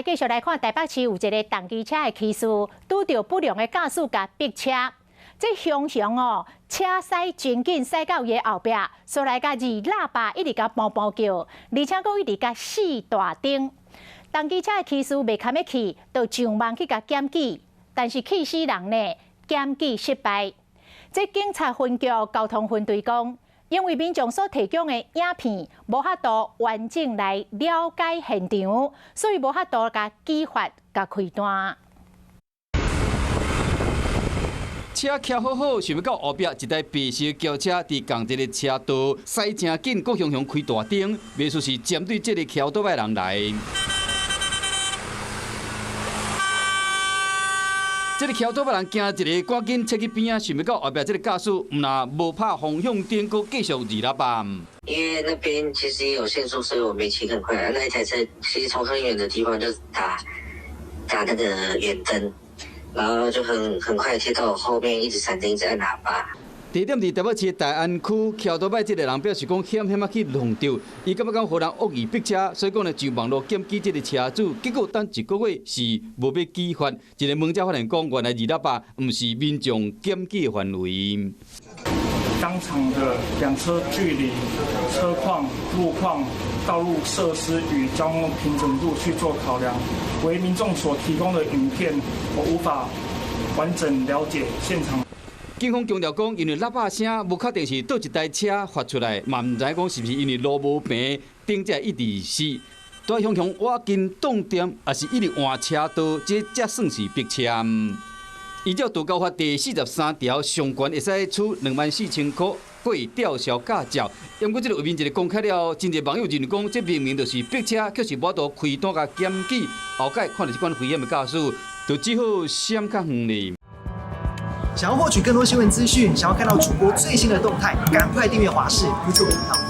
繼續來看台北市有一个重機車的騎士，拄著不良的駕駛共逼車，這雄雄哦，車駛真緊，駛到伊的後壁，煞來共二喇叭一直共捕捕叫，而且閣一直共四大燈。重機車的騎士袂堪欲去，就上網去共檢舉，但是氣死人呢，檢舉失敗。這警察分局交通分隊講，因為民眾所提供的影片無法度完整來了解現場，所以無法度共舉發、共開單。車騎好好，想欲到後壁一台白色轎車佇仝一个車道駛誠緊，閣雄雄開大燈，袂輸是針對這个騎歐多擺人來。這个騎歐多擺人驚一个，趕緊切去邊仔，想欲到後壁這个駕駛，毋但無拍方向燈，閣繼續按喇叭。因為那邊其實也有限速，所以我沒騎很快。那一台車其實從很遠的地方就打打那個遠燈，然後就很快貼到我後面，一直閃燈，一直按喇叭。地點佇台北市大安區，騎歐多擺這个人表示講險險仔去弄著，伊感覺講予人惡意逼車，所以講呢就網路檢舉這个車主，結果等一个月是無欲舉發。一个問才發現講，原來按喇叭毋是民眾檢舉的範圍。當場的兩車距離、車況、路況、道路設施與交通平整度去做考量，惟民眾所提供的影片，我無法完整了解現場。警方強調講，因為喇叭聲無確定是佗一台車發出來，嘛毋知講是毋是因為路無平，燈才一直死。蹛雄雄倚近擋點，抑是一直換車道，這才算是逼車。依照道交法第43條，上懸會使處24,000塊，會吊銷駕照。毋過這个畫面一个公開了，真濟網友認為講，這明明就是逼車，卻是無法度開單共檢舉。後蓋看著這款危險的駕駛，就只好閃較遠咧。想要獲取更多新聞資訊，想要看到主播最新的動態，趕快訂閱華視 YouTube 頻道。